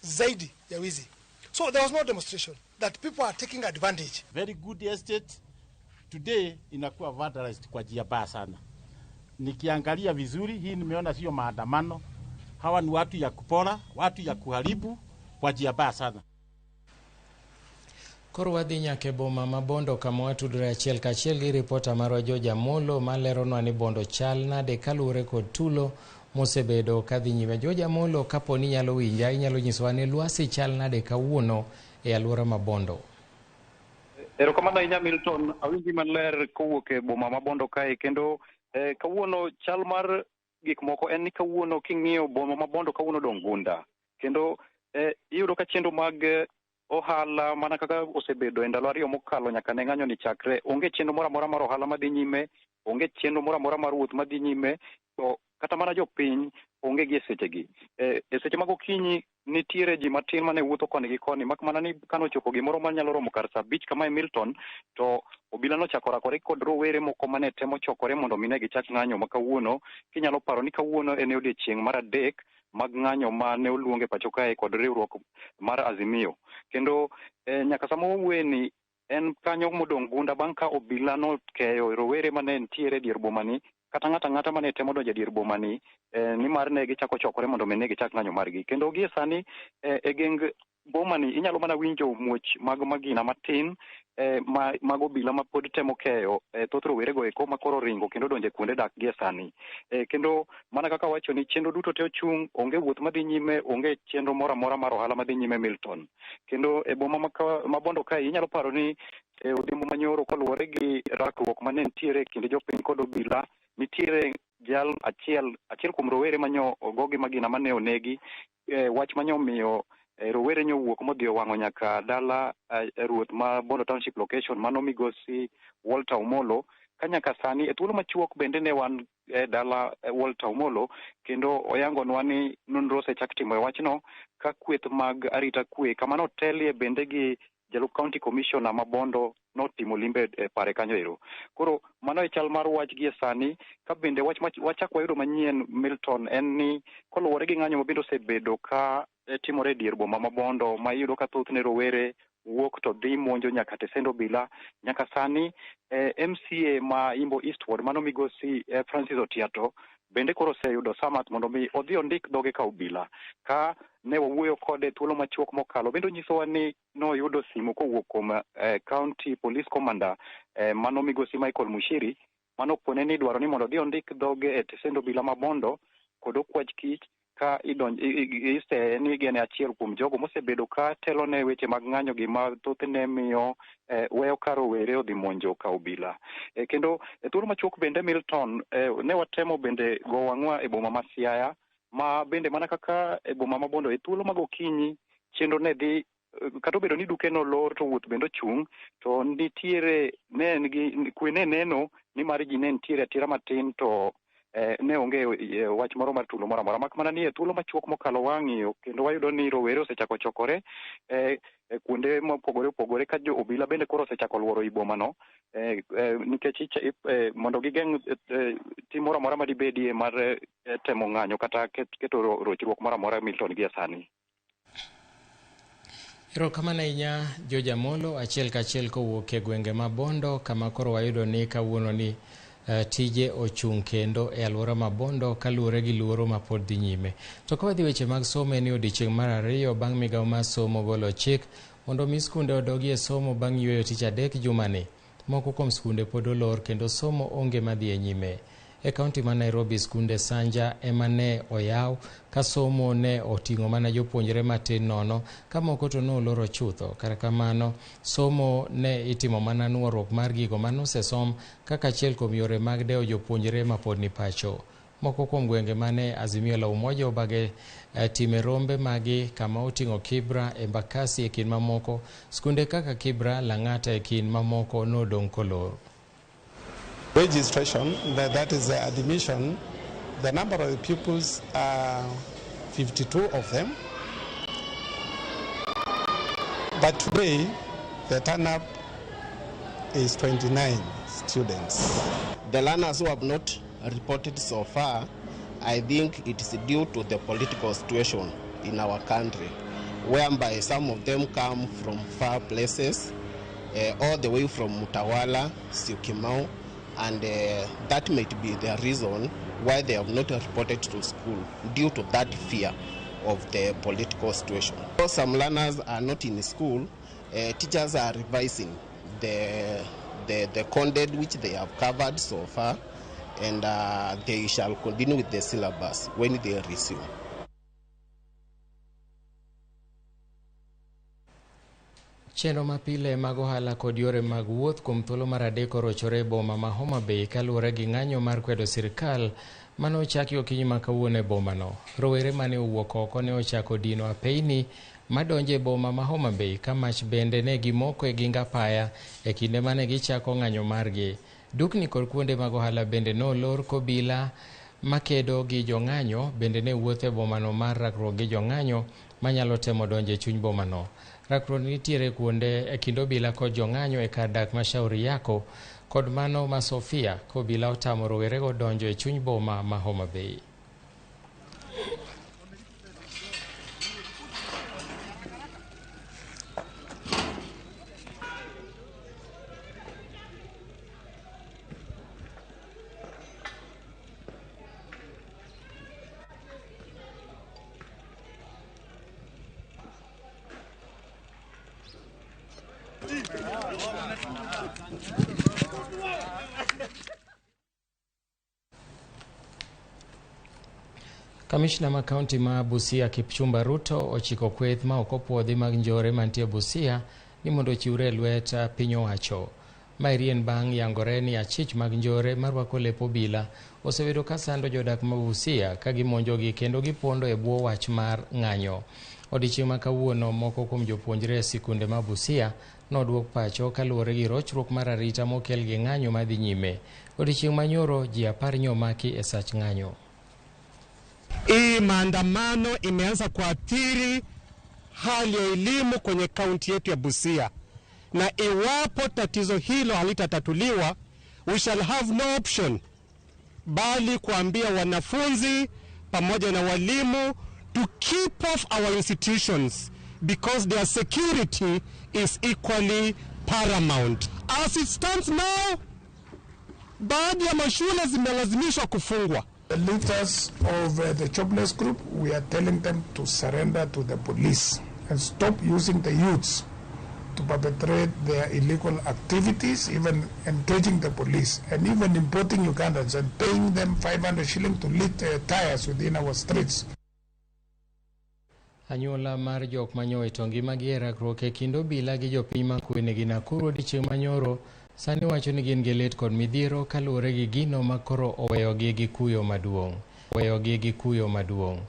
zaidi ya wizi. So there was no demonstration that people are taking advantage. Very good estate today inakuwa vandalized kwa njia mbaya sana. Nikiangalia vizuri hii nimeona sio maandamano. Hawa ni watu ya kupora, watu ya kuharibu kwa njia mbaya sana. Koro wadhi nyaka e boma ma Bondo kama watudore achiel kachiel gi ripota marwa George Amolo maleronwa ni Bondo chal nade kaluwore kod tulo mosebedo kadhi nyime. George Amolo, kapo ni inyalo winja, inyalo nyisowa ni lwasi chal nade kawuono e alwora ma Bondo? Erokamano ahinya Milton, awinji maler kowuok e boma ma Bondo kae kendo kawuono chal mar gik moko en ni kawuono king'iyo boma ma Bondo kawuono dong' gunda kendo iyudo ka chenro mag ohala mana kaka osebedo e ndalo 2 mokalo nyaka ne ng'anyo ni chakre, onge chenro moro amora mar ohala madhi nyime, onge chenro moro amora mar wuoth madhi nyime, to kata mana jopiny onge gi e sechegi. E seche mag okinyi nitiere ji matin mane wuotho koni gi koni, mak mana ni kanochopo gimoro manyalo romo kar saa 5 kama e Milton, to obila nochako rakore kod rowere moko mane temo chokore mondo mi ne gichak ng'anyo ma kawuono. Kinyalo paro ni kawuono en odiechieng' mar 3 mag ng'anyo mane oluong e pacho kae kod riwruok mar Azimio. Kendo nyaka sama wawuoye ni en kanyo modong' gunda bang' ka obila nokeyo rowere mane nitiere e dier bomani, kata ng'ato ang'ata mane temo donjo e dier bomani, nimar ne gichako chokore mondo mi ne gichak ng'anyo margi. Kendo gie sani e geng bomani inyalo mana winjo muoch mag magina matin mag obila ma pod temo keyo thoth rowerego eko makoro ringo kendo donjo e kuonde dak gie sani. Kendo mana kaka wacho ni chenro duto te ochung', onge wuoth madhi nyime, onge chenro moro amora mar ohala madhi nyime Milton. Kendo e boma ma Bondo kae inyalo paro ni odhiambo manyoro koluwore gi rakruok mane nitiere e kind jopiny kod obila, nitiere jal achiel kuom rowere manyo ogogi magina mane onegi, wach manyo omiyo rowere nyowuok modhi owang'o nyaka dala ruoth ma Bondo Township location mano migosi Walter Omolo. Ka nyaka sani e thuolo machuok bende ne wan e dala Walter Omolo kendo oyangonwa ni nonro osechak timo e wachno ka kweth mag arita kwe kama notelie bende gi jalup county commissioner ma Bondo notimo limbe e pare kanyo ero. Koro mano e chal mar wach gie sani. Ka bende wach wachak wayudo manyien Milton en ni koluwore gi ng'anyo ma bende osebedo ka timore e dier boma ma Bondo ma iyudo ka thothne rowere wuok to dhi monjo nyaka tesend obila. Nyaka sani MCA ma Imbo East Ward mano migosi Francis Otiato bende koro oseyudo samat mondo mi odhi ondik dhoge ka obila. Ka ne wawuoyo kode thuolo machuok mokalo bende onyisowa ni noyudo simu kowuok kuom County Police Commander mano migosi Michael Mushiri mano kone ni dwaro ni mondo odhi ondik dhoge e tesend obila ma Bondo kod okwach kich ka iseye ni gin achiel kuom jogo mosebedo ka telo ne weche mag ng'anyo gi ma thothne miyo weyo ka rowere odhi monjo ka obila. Kendo e thuolo machuok bende Milton ne watemo bende go wang'wa e boma ma Siaya ma bende mana kaka e boma ma Bondo e thuolo mag okinyi chenro ne dhi kata obedo ni duke nolor to wuoth bende ochung' to nitiere ne en gi kwe ne neno ni mar ji ne nitiere atira matin to ne onge wach moro mar tulo moro amora mak mana ni e thuolo machuok mokalo wang'iyo kendo wayudo ni rowere osechako chokore kuonde mopogore opogore ka jo obila bende koro osechako luoro i bomano nikech mondo gigeng' tim moro amora madibedie mar temo ng'anyo kata keto rochruok moro amora Milton gie sani. Erokamano ahinya George Amolo, achiel kachiel kowuok e gwenge ma Bondo kama koro wayudo ni kawuono ni tije ochung' kendo e alwora ma Bondo kaluwore gi luoro ma pod dhi nyime. To ka wadhi weche mag somo en odiechieng' mar ariyo bang' migawo mar somo golo chik mondo mi skunde odogi e somo bang' yueyo tich adek jumani. Moko kuom skunde pod olor kendo somo onge madhi e nyime. E kaunti ma Nairobi skunde Sanja ema ne oyaw ka somo ne oting'o mana jopuonjre matin nono ka moko to noloro chutho. Kata kamano somo ne itimo mana nuoruok mar gigo manosesom kaka achiel kuom yore mag dewo jopuonjre mapod ni pacho. Moko kuom gwenge mane Azimio la Umoja obage time rombe magi kama oting'o Kibra, Embakasi e kind mamoko, skunde kaka Kibra, Lang'ata e kind mamoko nodong' kolor. Registration, that is the admission, the number of pupils are 52 of them. But today, the turn-up is 29 students. The learners who have not reported so far, I think it is due to the political situation in our country, whereby some of them come from far places, all the way from Mutawala, Syokimau, and that might be the reason why they have not reported to school, due to that fear of the political situation. So some learners are not in school, teachers are revising the content which they have covered so far, and they shall continue with the syllabus when they resume. Chenro mapile mag ohala kod yore mag wuoth kuom thuolo mar adek orochore e boma ma Homa Bay kaluwore gi ng'anyo mar kwedo sirkal mane ochaki okinyi ma kawuono e bomano. Rowere mane owuok oko ne ochako dino apeyni madonjo e boma ma Homa Bay ka mach bende ne gimoko e ging apaya e kinde mane gichako ng'anyo margi. Dukni kod kuonde mag ohala bende nolor kobila makedo gi jong'anyo bende ne wuotho e bomano mar rakruok gi jong'anyo manyalo temo donjo e chuny bomano. Rakruok nitiere kuonde e kind obila kod jong'anyo e kar dak ma Shauri Yako kod mano ma Sofia ka obila otamo rowerego donjo e chuny boma ma Homa Bay. Kamishna ma kaunti ma Busia Kipchumba Ruto ochiko kweth ma ok opuodhi mag njore mantie Busia ni mondo ochiwre e lwet piny owacho. Maeri en bang' yangore ni achich mag njore marwako lep obila osebedo ka sando jodak ma Busia ka gimonjogi kendo gipondo e bwo wach mar ng'anyo. Odiechieng' ma kawuono moko kuom jopuonjre e sikunde ma Busia noduok pacho kaluwore gi rochruok mar arita mokel gi ng'anyo madhi nyime. Odiechieng' manyoro ji 10 nyomaki e sach ng'anyo. Hii maandamano imeanza kuathiri hali ya elimu kwenye kaunti yetu ya Busia, na iwapo tatizo hilo halitatatuliwa, we shall have no option bali kuambia wanafunzi pamoja na walimu to keep off our institutions because their security is equally paramount. As it stands now, baadhi ya mashule zimelazimishwa kufungwa. The leaders of the jobless group, we are telling them to surrender to the police and stop using the youths to perpetrate their illegal activities, even engaging the police and even importing Ugandans and paying them 500 shillings to lit tires within our streets. Anyuola mar jok manyowito ngimagi e rakruok e kind obila gi jopiny makwene gi Nakuru odiechieng' manyoro sani wacho ni gin gi lit kod midhiero kaluwore gi gino ma koro oweyogi gi kuyo maduong'. Oweyogi gi kuyo maduong'.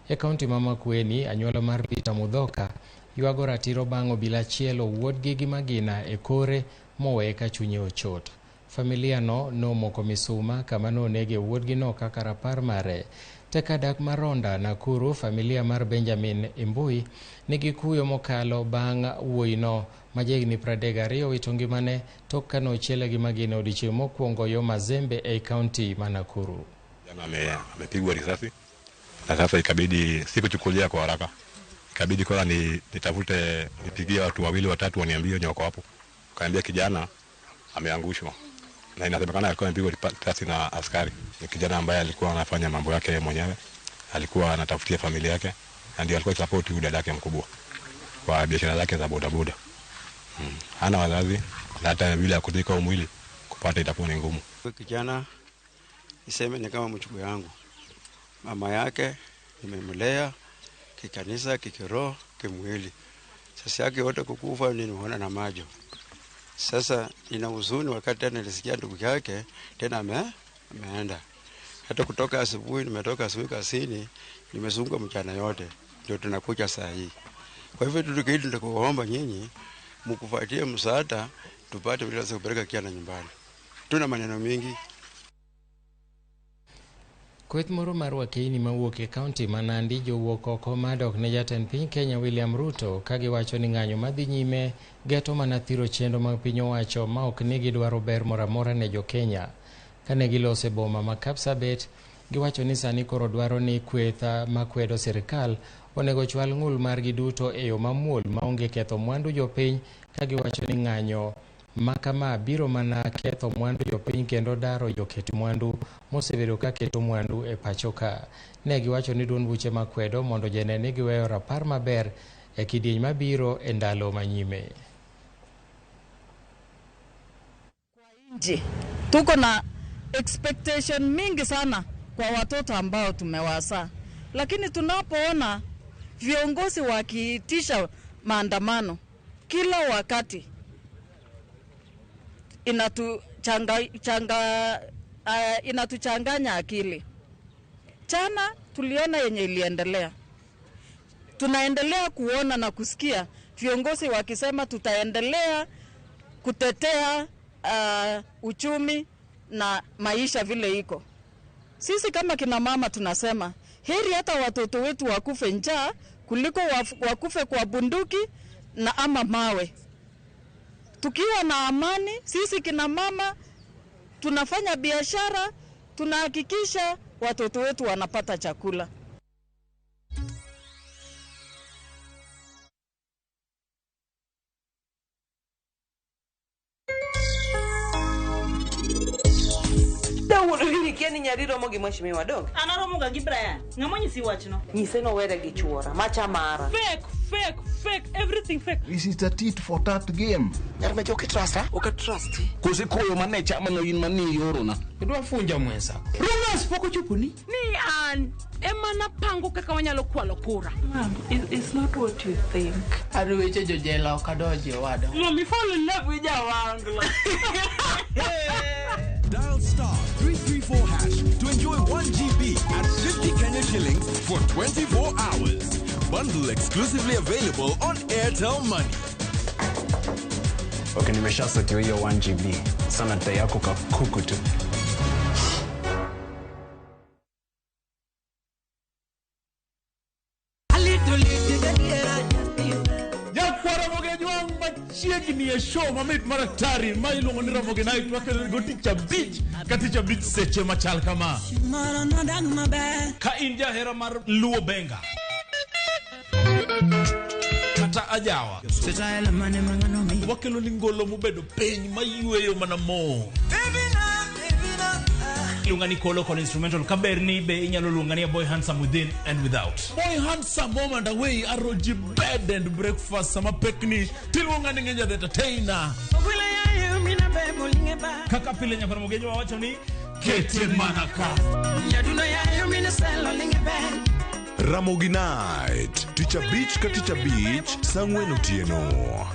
E kaunti ma Makueni, anyuola mar Peter Mudhoka ywago ratiro bang' obila achiel owuodgi gi magina e kore moweye ka chunye ochot. Familia no nomoko misuma kama nonege wuodgino kaka rapar mare. Teka dak mar Ronda, Nakuru, familia mar Benjamin Imbui nigi kuyo mokalo bang' wuoyino ma jahigni 32 owito ngimane tok kane ochiele gi magina odiechieng' mokwongo yo Mazembe ei kaunti ma Nakuru. Jana amepigwa risasi na sasa ikabidi sikuchukulia kwa haraka, ikabidi kwanza nitafute nipigie watu wawili watatu waniambie wenye wako hapo. Kaambia kijana ameangushwa na inasemekana alikuwa amepigwa risasi na askari. Ni kijana ambaye alikuwa anafanya mambo yake mwenyewe, alikuwa anatafutia familia yake na ndio alikuwa support huyu dadake mkubwa kwa biashara zake za bodaboda. Hana wazazi na hata vile ya kuzika mwili kupata itakuwa ni ngumu. Kijana niseme ni kama mchukuu yangu. Mama yake nimemlea kikanisa, kikiroho, kimwili. Sasa yake yote kukufa niliona na macho. Sasa ina huzuni wakati tena nilisikia ndugu yake tena ameenda. Hata kutoka asubuhi, nimetoka asubuhi kazini, nimezunguka mchana yote, ndio tunakuja saa hii. Kwa hivyo tulikidi nitakuomba nyinyi mkufuatie msaada tupate vile za kupeleka kijana nyumbani. Tuna maneno mingi. Kweth moro mar wakeini mawuok e kaunti ma Nandi jowuok oko madok ne jatend piny Kenya William Ruto ka giwacho ni ng'anyo madhi nyime geto mana thiro chenro mag piny owacho ma ok ni gidwaro ber moro amora ne jo Kenya. Kane giloso e boma ma Kapsabet, giwacho ni sani koro dwaro ni kweth makwedo sirikal onego chwal ng'ul margi duto e yo mamuol maonge ketho mwandu jopiny, ka giwacho ni ng'anyo makama biro mana ketho mwandu jopiny kendo daro joket mwandu mosebedo ka keto mwandu e pacho ka. Ne giwacho ni duond buche makwedo mondo jene ni giweyo rapar maber e kidieny mabiro e ndalo manyime. Nje tuko na expectation mingi sana kwa watoto ambao tumewazaa, lakini tunapoona viongozi wakiitisha maandamano kila wakati inatuchanganya akili. Chana tuliona yenye iliendelea. Tunaendelea kuona na kusikia viongozi wakisema tutaendelea kutetea uchumi na maisha vile iko. Sisi kama kina mama tunasema heri hata watoto wetu wakufe njaa kuliko wakufe kwa bunduki na ama mawe. Tukiwa na amani, sisi kina mama tunafanya biashara, tunahakikisha watoto wetu wanapata chakula. Ikia ni nyari romo gi mheshimiwa dong. An aromoga gi Brian. Ng'ama onyisi wachno? Nyise nowere gi chuora, macha mara. Fake, fake, fake, everything fake. This is a tit for tat game. Nyar mejo ok itrust ha? Ok atrust. Kose koyo mane chama no in mane iorona. Idwa funja mwenza. Rumors pok ochoponi. Ni an ema napango kaka wanyalo kwalo kura. Mom, it's not what you think. An weche jojela ok adonje owada. Mom, you fall in love with Jawangla. Dial star 334 hash to enjoy 1 GB at 50 Kenya shillings for 24 hours. Bundle exclusively available on Airtel Money. Okay, nimeshasetiwa hiyo 1 GB. Sana data yako kakuku tu. Machiegni e show mamit maratari ma iluongo ni Ramogi Night wakelo go tich abich ka tich abich seche machal kama. Ka in jahera mar Luo Benga kata ajawa, wakelo ni ngolo mobedo piny mayweyo mana mo. Iluonga ni Kolo kod instrumental kaberni be inyalo luonga ni Boy Handsome within and without. Boy Handsome home and away aroji bed and breakfast sama pekni tiluonga ni Ngenja the entertainer. Kaka pile nyakoro mogenjo wawacho ni kete manaka. Ramogi Night, tich abich ka tich abich, saa ang'wen otieno.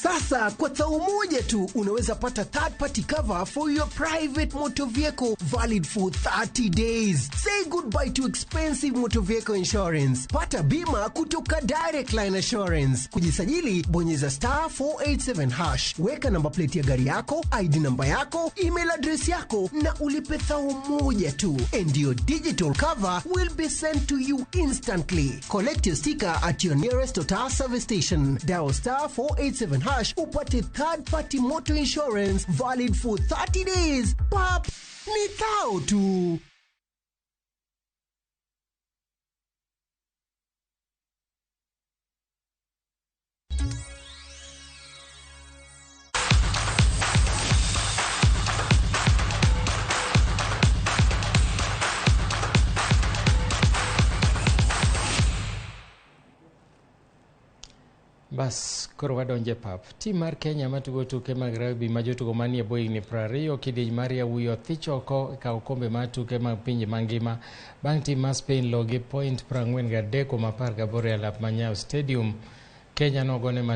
Sasa kwa tau moja tu unaweza pata third party cover for your private motor vehicle valid for 30 days. Say goodbye to expensive motor vehicle insurance. Pata bima kutoka Direct Line Assurance. Kujisajili bonyeza star 487 hash. Weka namba plate ya gari yako, ID namba yako, email address yako na ulipe thau moja tu. And your digital cover will be sent to you instantly. Collect your sticker at your nearest Total service station. Dial star 487 hash upate third party motor insurance valid for 30 days. Pap, ni thao tu. Bas, koro wadonje pap. Tim mar Kenya matugo tuke mag rugby ma jotugo manie bwo higni 20 kidieny mar yawuoyi othich oko e kawo okombe mar tuke mag pinje mangima bang' tim mar Spain logi point 43 kuom 18 e alap ma Nyayo Stadium. Kenya nogone